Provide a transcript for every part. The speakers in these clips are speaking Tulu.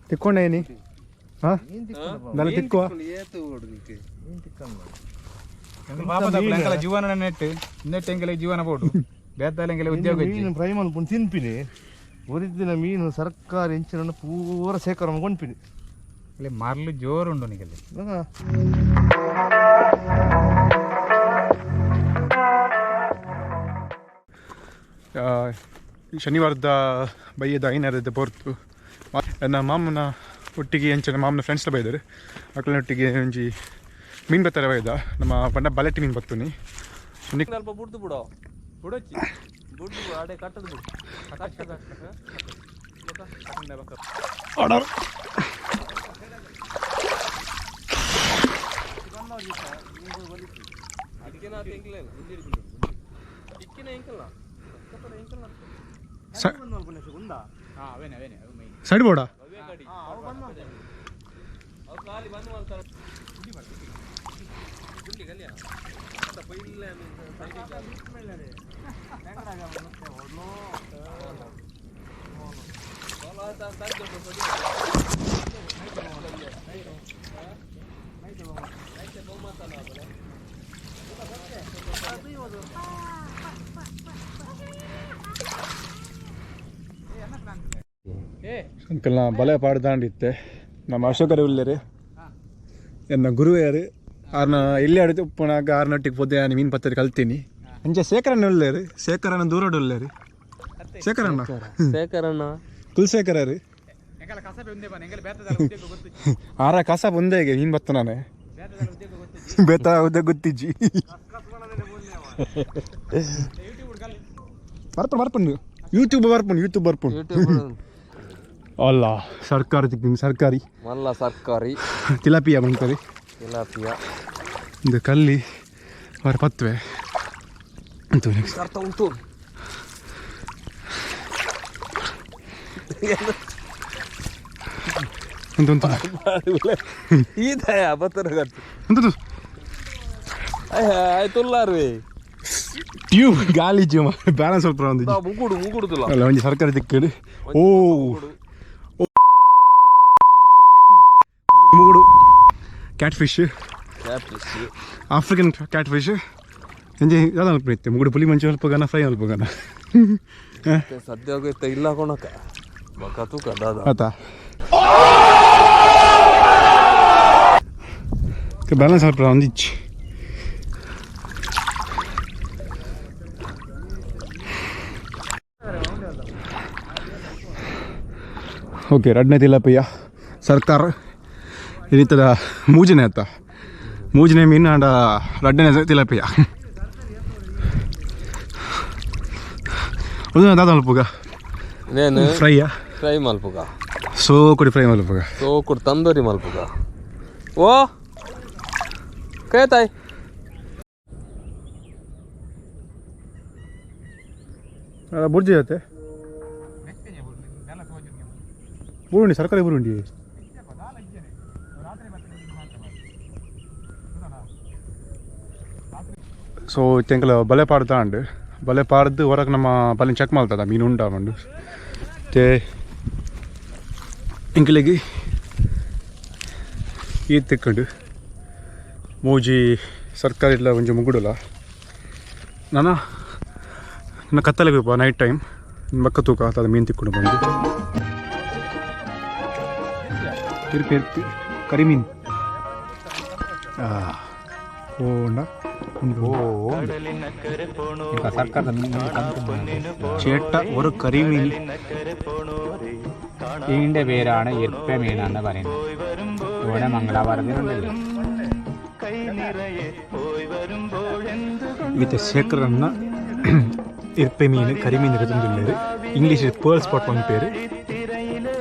ತಿಕ್ಕೊಂಡ ಏನಿ ಹಾಂ ನಲ್ಲ ತಿಕ್ಕುವ ಎಂಕಲ ಜೀವನ ನೆಟ್ ನೆಟ್ ಎಂಕಲ ಜೀವನ ಬೋಡು ಬೇತಾಲ ಎಂಕಲ ಉದ್ಯೋಗ ಮೀನು ಫ್ರೈ ಮನ್ಪುಂಡು ತಿನ್ಪಿನಿ ಒರಿದಿನ ಮೀನು ಸರ್ಕಾರಿ ಇಂಚಿನ ಪೂರ ಸೇಕರ ಕೊಂಡ್ಪಿನಿ ಇಲ್ಲಿ ಮರ್ಲು ಜೋರುಂಡು ನಿಕಲ್ಲಿ. ಶನಿವಾರದ ಬೈಯದ ಐನರದ ಪೊರ್ತು ನನ್ನ ಮಾಮನ ಒಟ್ಟಿಗೆ ಅಂಚನೆ ಮಾಮನ ಫ್ರೆಂಡ್ಸ್ಲ ಬೈದರು ಅಕ್ಲೆನೊಟ್ಟಿಗೆ ಒಂಜಿ ಮೀನು ಬತ್ತಾರೆ ಬೈದ ನಮ್ಮ ಪಂಡ ಬಲೆಟ್ಟಿ ಮೀನು ಬತ್ತುನಿ. ಸ್ವಲ್ಪ ಬುಡ್ದು ಬಿಡು ಬುಡೊಚ್ಚಿ ಬುಡ್ದು ಬಿಡು ಅಡೆ ಕಟ್ಟದು ಬಿಡು. Order side ಬೋರ್ಡಾ. ಅಂಕಲ್ನ ಬಲೆ ಪಾಡ್ದಾಂಡಿತ್ತೆ ನಮ್ಮ ಅಶೋಕರ ಉಲ್ಲೇರು ಎನ್ನ ಗುರುವೇರು ಆರ್ನ ಎಲ್ಲಿ ಅಡಿತು ಉಪ್ಪುನಾಗ ಆರ್ನೊಟ್ಟಿಗೆ ಪೊದ್ದೆ ನಾನು ಮೀನು ಪತ್ತರಿ ಕಲ್ತೀನಿ. ಅಂಚೆ ಶೇಖರಣ್ಣ ಉಲ್ಲೇರು, ಶೇಖರಣ್ಣ ದೂರಡು ಉಲ್ಲೇರು, ಶೇಖರಣ್ಣ. ಶೇಖರಣ್ಣ. ಕುಲಶೇಖರರು. ಎಂಕಲ ಕಸಬೆ ಉಂದೆ ಬನ್ನ ಎಂಕಲ ಬೇತದ ಉದ್ಯೋಗ ಗೊತ್ತು. ಆರ ಕಸ ಬಂದೇಗೆ ಮೀನು ಬತ್ತ ನಾನೇ ಬೇತ ಉದ್ದ ಗೊತ್ತಿಜ್ಜಿ. ಬರ್ಪುಂಡು ಬರ್ಪುಂಡು ಯೂಟ್ಯೂಬ್ ಬರ್ಪುಂಡು ಯೂಟ್ಯೂಬ್ ಬರ್ಪುಂಡು. ಅಲ್ಲ ಸರ್ಕಾರಿ ತಿಕ್ಕಿನ ಸರ್ಕಾರಿ. ಮಲ್ಲ ಸರ್ಕಾರಿ. ತಿಲಾಪಿಯಾ ಬಂತದೆ. ತಿಲಾಪಿಯಾ. ಇದು ಕಲ್ಲಿ ಅವರ ಪತ್ವೆ ಅಂತ. ಅರ್ಥ ಉಂಟು. ಉಂಟು ಉಂಟು. ಈದಯ ಬತ್ತರ ಕಟ್ಟು. ಉಂಟು. ಆಯ್ತು. ಟ್ಯೂಬ್ ಗಾಲಿ ಜೀವ ಬ್ಯಾಲೆನ್ಸ್ ಸ್ವಲ್ಪ ಒಂದು. ಮುಗುಡು ಮುಗುಡುದಿಲ್ಲ. ಅಲ್ಲ ಒಂಜಿ ಸರ್ಕಾರಿ ತಿಕ್ಕಡು. ಓ ಮುಗುಡು cat fish, African cat fish. ಎಂಜಿ ದಾದ ಅಲ್ಪ ಇತ್ತೆ ಮುಗುಡು ಪುಲಿ ಮಂಚು ಅಲ್ಪ ಗನ ಫ್ರೈ ಅಲ್ಪ ಗನ. ಸದ್ಯ ಇಲ್ಲ ಕೊಣಕ ಬಕ ತೂಕ ದಾದ. ಆತಾ ಬ್ಯಾಲೆನ್ಸ್ ಅಲ್ಪ ಒಂದಿಚ್ಚಿ. ಓಕೆ ರಡ್ನೇ ತಿಲಪಿಯ ಸರ್ಕಾರ ಇನ್ನಿತದ ಮೂಜನೆ ಆತ ಮೂಜನೆ ಮೀನು ಅಂಡ ರಡ್ಡನೆ ತಿಲಪಿಯ ಒಂದು ದಾದ ಅಲ್ಪುಗ. ನೇನು? ಫ್ರೈಯಾ? ಫ್ರೈ ಮಲ್ಪುಗ. ಸೋಕುಡಿ ಫ್ರೈ ಮಲ್ಪುಗ. ಸೋಕುಡು ತಂದೂರಿ ಮಲ್ಪುಗ. ಓ ಕೇತಾಯ್. ಬುರ್ಜಿ ಆತೆ ಬುರುಂಡಿ ಸರ್ಕಾರಿ ಬುರುಂಡಿ. ಸೊ ತೆಂಕಲ ಬಲೆ ಪಾಡ್ದಾಂಡ್ ಬಲೆ ಪಾಡ್ದು ಹೊರಗೆ ನಮ್ಮ ಬಲೆ ಚೆಕ್ ಮಾಡ್ತದ ಮೀನು ಉಂಟಾ ಮಂಡು ते ಎಂಕಲೆಗ್ ಈ ತಿಕ್ಕಂಡು ಮೂಜಿ ಸರ್ಕಾರಿ ಇಲ್ಲ ಒಂಜಿ ಮುಗುಡುಲ ನಾನ ನನ್ನ ಕತ್ತಲೆಗೆ ನೈಟ್ ಟೈಮ್ ಬಕ್ಕ ತೂಕ ಆತದ ಮೀನು ತಿಕ್ಕೊಂಡು ಬಂದು ತಿರುಪಿ ಇರ್ಪಿ ಕರಿಮೀನು ಓಂಡ. ಸರ್ಕಾರದ ചേട്ട ഒരു കരിമീൻ. ഇതിന്റെ പേരാണ് ഇർപ്പ മീനാന്ന് പറയുന്നത്. ഇവിടെ മംഗലാപുരത്തിനുണ്ടല്ലോ. വിത്ത് ശേഖർ എന്ന ഇർപ്പ മീൻ കരിമീൻ എടുത്തുള്ളത്. ഇംഗ്ലീഷിൽ പേൾ സ്പോട്ട് വന്ന പേര്.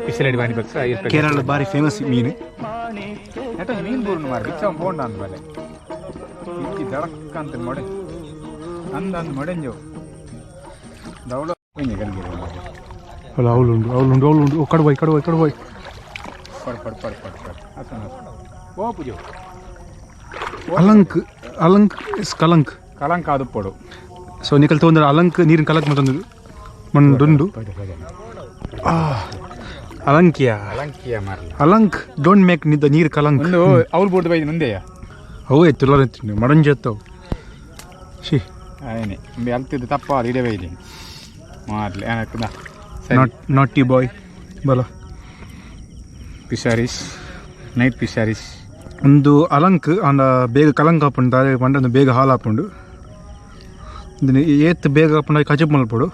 ಬಿಸಿಲಡಿ ಬಾನಿ ಬಕ್ಸ. കേരള ഭാരി ഫേമസ് മീൻ. ഏട്ടാ മീൻ പൂർണ്ണ മാറി ಬಿಚ್ಚ ಪೋಂಡ ಅಂದ ಬಲೆ ಇಕ್ಕಿ ದಡಕ್ಕಂತ ಮೊಡೆ ಅಂದ ಅಂದ ಮೊಡೆಂಜೋ ದೌಳ ಕಲ್ಗಿರ. ಅಲ್ಲ ಅವಳುಂಡು ಅವಳುಂಡು ಅವಳುಂಡು. ಓ ಕಡುಬಾಯ್ ಕಡುಬಾಯ್ ಕಡುಬಾಯ್. ಪಡ್ ಪಡ್ ಪಡ್ ಪಡ್ ಪಡ್ ಅಸನ ಓ ಪೂಜೆ. ಅಲಂಕ್ ಅಲಂಕ್ is ಕಲಂಕ್. ಕಲಂಕ ಅದು ಪೊಡು. ಸೊ ನಿಕಲ್ ತೊಂದರೆ ಅಲಂಕ್ ನೀರಿನ ಕಲಂಕ್ ಮತ್ತೊಂದು ಮಂಡುಂಡು. ಪಡೆ ಪಡೆ. ಅಲಂಕಿಯ ಅಲಂಕಿಯ ಮಾರ್ಲ. ಅಲಂಕ್ don't make ನಿದ್ದ ನೀರು ಕಲಂಕ್. ಒಂದು ಅವ್ರು ಬೋರ್ಡ್ ಬೈದು ಮುಂದೆಯಾ. ಅವು ಎತ್ತುಲ್ಲ ಮಡಂಜಿ ಎತ್ತವು she. ಅದೇನೆ ಅಲ್ತಿದ್ದು ತಪ್ಪ ಇಡೇ ಬೈದಿ ಮಾರ್ಲೆ ಏನಕ್ಕದ. Not ನಾಟಿ ಬಾಯ್ ಬಲ. Fisheries night fisheries. ಒಂದು ಅಲಂಕ್ ಅಂಡ ಬೇಗ ಕಲಂಕ್ ಆಪುಂಡು ದಾರೆ ಪಂಡ ಒಂದು ಬೇಗ ಹಾಲು ಆಪುಂಡು ಏತ್ ಬೇಗ ಆಪುಂಡು ಕಜಪ್ ಮಲ್ಪೊಡು.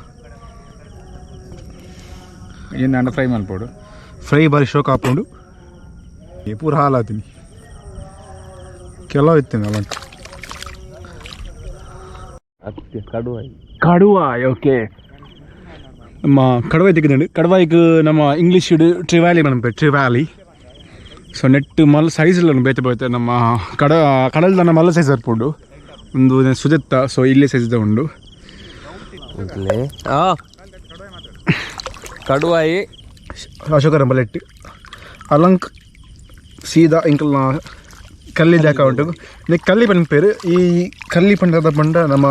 ಇಂದ ಫ್ರೈ ಮಲ್ಪೊಡು. ಫ್ರೈ ಬಾರಿ ಶೋಕ್ ಆಪುಂಡು ಪೂರ ಹಾಲಾತೀನಿ ಕೆಲವು ಇತ್ತೇನೆ ಅಲಂಕ್. ಕಡುವಾಯಿ. ಕಡುವಾಯ್ ಓಕೆ. ನಮ್ಮ ಕಡುವಾಯಿ ತೆಗೆದುಂಡು. ಕಡುವಾಯಿಗೆ ನಮ್ಮ ಇಂಗ್ಲೀಷ್ ಟ್ರಿವ್ಯಾಲಿ ಮನ್ಪೆ ಟ್ರಿವ್ಯಾಲಿ. ಸೊ ನೆಟ್ ಮಲ್ಲ ಸೈಜ್ ಇಲ್ಲ ಬೇತೆ ಬೇತೆ ನಮ್ಮ ಕಡ ಕಡಲ್ದ ಮಲ್ಲ ಸೈಜ್ ಬರ್ಪುಂಡು ಒಂದು ಸುಜತ್ತ. ಸೊ ಇಲ್ಲೇ ಸೈಜ್ ಉಂಡು. ಕಡುವಾಯಿ. ಅಶೋಕರ ಬಲೆಟ್ ಅಲಂಕ್ ಸೀದಾ ಇಂಕಲ್ನ ಕಲ್ಲಿ ಜಾಕ ಉಂಟು. ನೆಕ್ ಕಲ್ಲಿ ಪನ್ಪೇರು. ಈ ಕಲ್ಲಿ ಪಂಡದ ಪಂಡ ನಮ್ಮ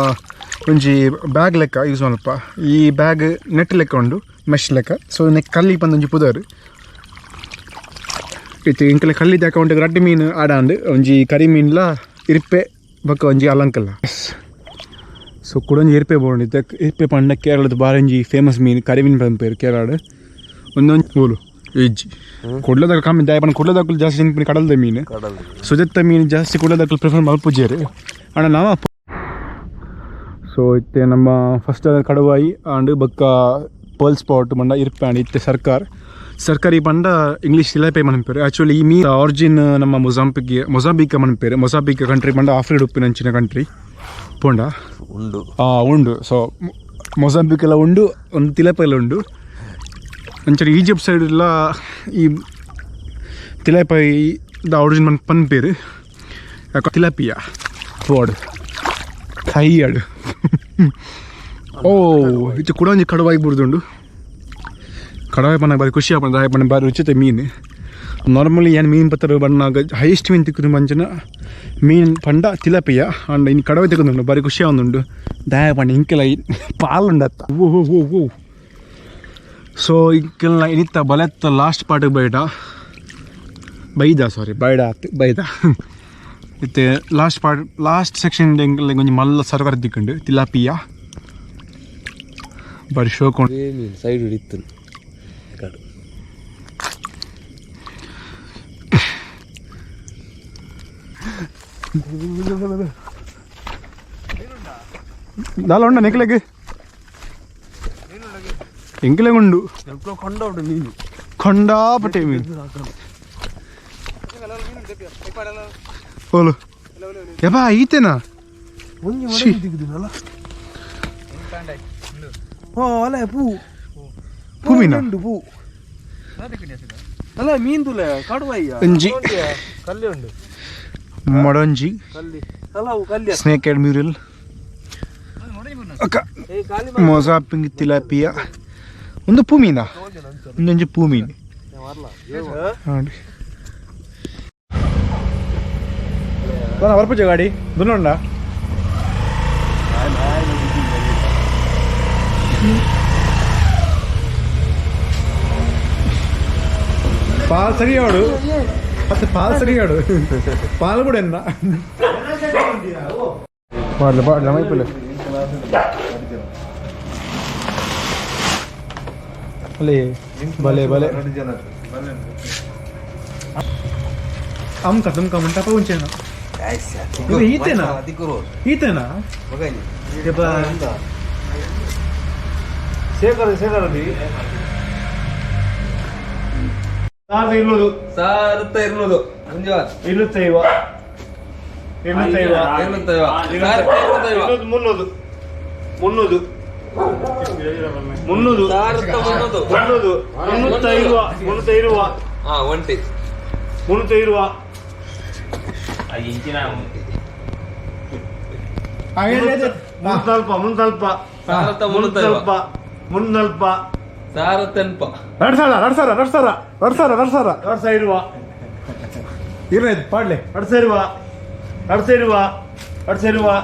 ಒಂಜಿ ಬ್ಯಾಗ್ ಲೆಕ್ಕ ಯೂಸ್ ಮಲ್ಪ. ಈ ಬ್ಯಾಗ್ ನೆಟ್ ಲೆಕ್ಕ ಉಂಡು ಮೆಶ್ ಲೆಕ್ಕ. ಸೊ ನೆಕ್ ಕಲ್ಲಿ ಪಂದ ಒಂಜಿ ಪುದರ್ ಇತ್ತೆ ಇಂಕಲೆ ಕಲ್ಲಿ ಜಾಕ ಉಂಟು. ರಡ್ಡ್ ಮೀನು ಆಡಾಂಡ್ ಒಂಜಿ ಕರಿ ಮೀನ್ಲ ಇರ್ಪೆ ಬೊಕ್ಕ ಒಂಜಿ ಅಲಂಕಲ್ಲ. ಸೊ ಕುಡೊಂಜಿ ಇರ್ಪೆ ಬೋಂಡು ಇತ್ತೆ. ಇರ್ಪೆ ಪಂಡ ಕೇರಳದ ಬಾರಂಜಿ ಫೇಮಸ್ ಮೀನು ಕರಿಮೀನು ಪನ್ಪೇರು ಕೇರಳ. ಒಂದೊಂದು ಓಲು ಇಜ್ಜಿ ಕುಡ್ಲದಾಗ ಕಮ್ಮಿ ದಾಯ ಪಂಡ ಕುಡ್ಲದಾಕುಲು ಜಾಸ್ತಿ ತಿನ್ಪಿನ ಕಡಲ್ದ ಮೀನು. ಸುಜತ್ತ ಮೀನು ಜಾಸ್ತಿ ಕುಡ್ಲದಾಕುಲು ಪ್ರಿಫರ್ ಮಲ್ಪುಜೇರು ಅಣ್ಣ ನಾವ. ಸೊ ಇತ್ತೆ ನಮ್ಮ ಫಸ್ಟ್ ಕಡುವಾಯಿ ಆಂಡ್ ಬೊಕ್ಕ ಪರ್ಲ್ ಸ್ಪಾಟ್ ಪಂಡ ಇರ್ಪೆ ಆಂಡ್ ಇತ್ತೆ ಸರ್ಕಾರ ಸರ್ಕಾರಿ ಪಂಡ ಇಂಗ್ಲೀಷ್ ತಿಲಾಪೆ ಮನ್ಪೇರು. ಆ್ಯಕ್ಚುಲಿ ಈ ಮೀನ್ ಆರಿಜಿನ್ ನಮ್ಮ ಮೊಜಾಂಬಿಕ್ ಮೊಜಾಂಬಿಕ್ ಮನ್ಪೇರು. ಮೊಜಾಂಬಿಕ್ ಕಂಟ್ರಿ ಪಂಡ ಆಫ್ರಿಕಾ ಉಪ್ಪಿನಂಚಿನ ಕಂಟ್ರಿ ಪೋಂಡ ಉಂಡು. ಉಂಡು. ಸೊ ಮೊಜಾಂಬಿಕ್ ಎಲ್ಲ ಉಂಡು ಒಂದು ತಿಲಾಪೆ ಎಲ್ಲ ಉಂಡು. ಅಂಚನೆ ಈಜಿಪ್ಟ್ ಸೈಡ್ ಎಲ್ಲ ಈ ತಿಲಾಪೈ the origin Mann ಪನ್ಪೇರು. ತಿಲಾಪಿಯಾ ತೋಡು ಕೈಯಾಡು. ಓ ಇದು ಕೂಡ ಒಂಜಿ ಕಡುವಾಗಿ ಬುಡ್ದುಂಡು. ಕಡವಾಯಿ ಪನ್ನ ಬಾರಿ ಖುಷಿ ಆಪುಂಡು ದಾಯೆ ಪಂಡ ಬಾರಿ ರುಚಿತ ಮೀನು. ನಾರ್ಮಲಿ ಏನು ಮೀನು ಪತ್ತರ ಬಣ್ಣಾಗ ಹೈಯೆಸ್ಟ್ ಮೀನು ತಿಕ್ಕುದು ಮಂಚನ ಮೀನು ಪಂಡ ತಿಲಪಿಯ ಅಂಡ್ ಇನ್ನು ಕಡವೆ ತಿಕ್ಕುದುಂಡು ಬಾರಿ ಖುಷಿ ಆವೊಂದುಂಡು. ದಾಯ ಪಂಡ ಇಂಕೆಲ ಪಾಲುಂಡತ್ತ. ಓ ಓ ಓ ಓ ಸೊ ಇಂಕೆಲ್ಲ ಇನಿತ್ತ ಬಲೆತ್ತ ಲಾಸ್ಟ್ ಪಾರ್ಟ್ ಬೈಡ ಬೈದ ಸಾರಿ ಬೈಡ ಆತ್ ಬೈದ ಇತ್ತೆ last part last section ಎಂಕಲ್ ಒಂಜಿ ಮಲ್ಲ ಸರಕಾರ ದಿಕ್ಕುಂಡು ತಿಲಾಪಿಯ ಬಾರಿ ಶೋಕ್ ಉಂಡು. ಮೀನು ಸೈಡ್ ಹಿಡಿತು ಕಡು. ದಾಲ ಉಂಡ ನೆಕ್ಲೆಗ್ ಎಂಕಲೆಗ್ ಉಂಡು. ಕೊಂಡೋಡು ಮೀನು. ಖಂಡಾಪಟ್ಟೆ ಮೀನು ಓಲು ಯಬ್ಬಾ ಈತೆನಾ. ಛೀ. ಅಲ್ಲ ಪೂ. ಪೂ ಮೀನಾ? ಪೂ ಅಲ್ಲ ಮೀನ್ ತುಲೆ ಕಡುವಾಯಿಯ. ಒಂಜಿ ಕಲ್ಲಿ ಉಂಡು. ಮಡೊಂಜಿ. ಕಲ್ಲಿ ಅಲ್ಲ ಅವು ಕಲ್ಲಿ. ಸ್ನೇಕ್ ಹೆಡ್ ಮ್ಯೂರಲ್ ಅಕ್ಕ ಮೊಜಾಪಿಂಗ್ ತಿಲಾಪಿಯಾ ಒಂದು ಪೂ ಮೀನಾ ಒಂದೊಂಜಿ ಪೂ ಮೀನು ಬರ್ಪುಜ ಗಾಡಿ ದುನ್ನೊಂಡ ಪಾಲ್ ಸರಿಯಾಡು ಮತ್ತೆ ಪಾಲ್ ಸರಿಯಾಡು ಪಾಲ್ ಕೂಡ ಎನ್ನ ಪಾಡ್ಲ ಪಾಡ್ಲ ಮೈಪುಲೆ ಅಲ್ಲೇ ಭಲೆ ಭಲೆ ಅಮ್ಕ ತುಮ್ಕ ಮಂಟಪ ಉಂಚೇನ ಇದು ಈತೆನಾ? ಈತೆನಾ? ಶೇಖರ ಶೇಖರ 200. 1200 ಮುಂಜಾನೆ. 250 250. 250 1250. 300 300 300. 1300. 300 350 320. ಹಾ ಒಂಟಿ. 320. 340 340. 1350. 340. 1080. 2000 2000 2000 2000 2000. 2000. ಇರ್ಲಿ ಪಾಡ್ಲೆ. 2000 2000 2000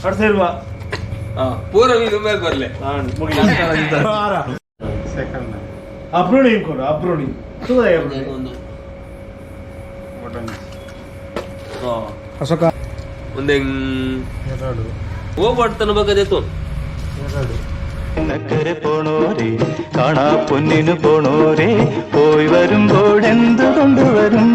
2000. ಹಾ ಪೂರ ಮೀನು ಮೇಲೆ ಬರ್ಲೆ. ಮುಗಿದು. ಆರ. ಸೆಕೆಂಡ್. ಅಬ್ರೋಣಿ ಇಂಕೊಡು ಅಬ್ರೋಣಿ ತೂದಾಯ ಅಬ್ರೋಣಿ ಒಂದು ಅಶೋಕ. ಒಂದೆಂಗ್ ಓ ಪಡ್ತನ ಬಗ್ಗೆ ತೋನ್. അക്കരെ പോണോരേ, കാണാ പൊന്നിനു പോണോരേ, പോയി വരുമ്പോഴെന്തു കൊണ്ടുവരും?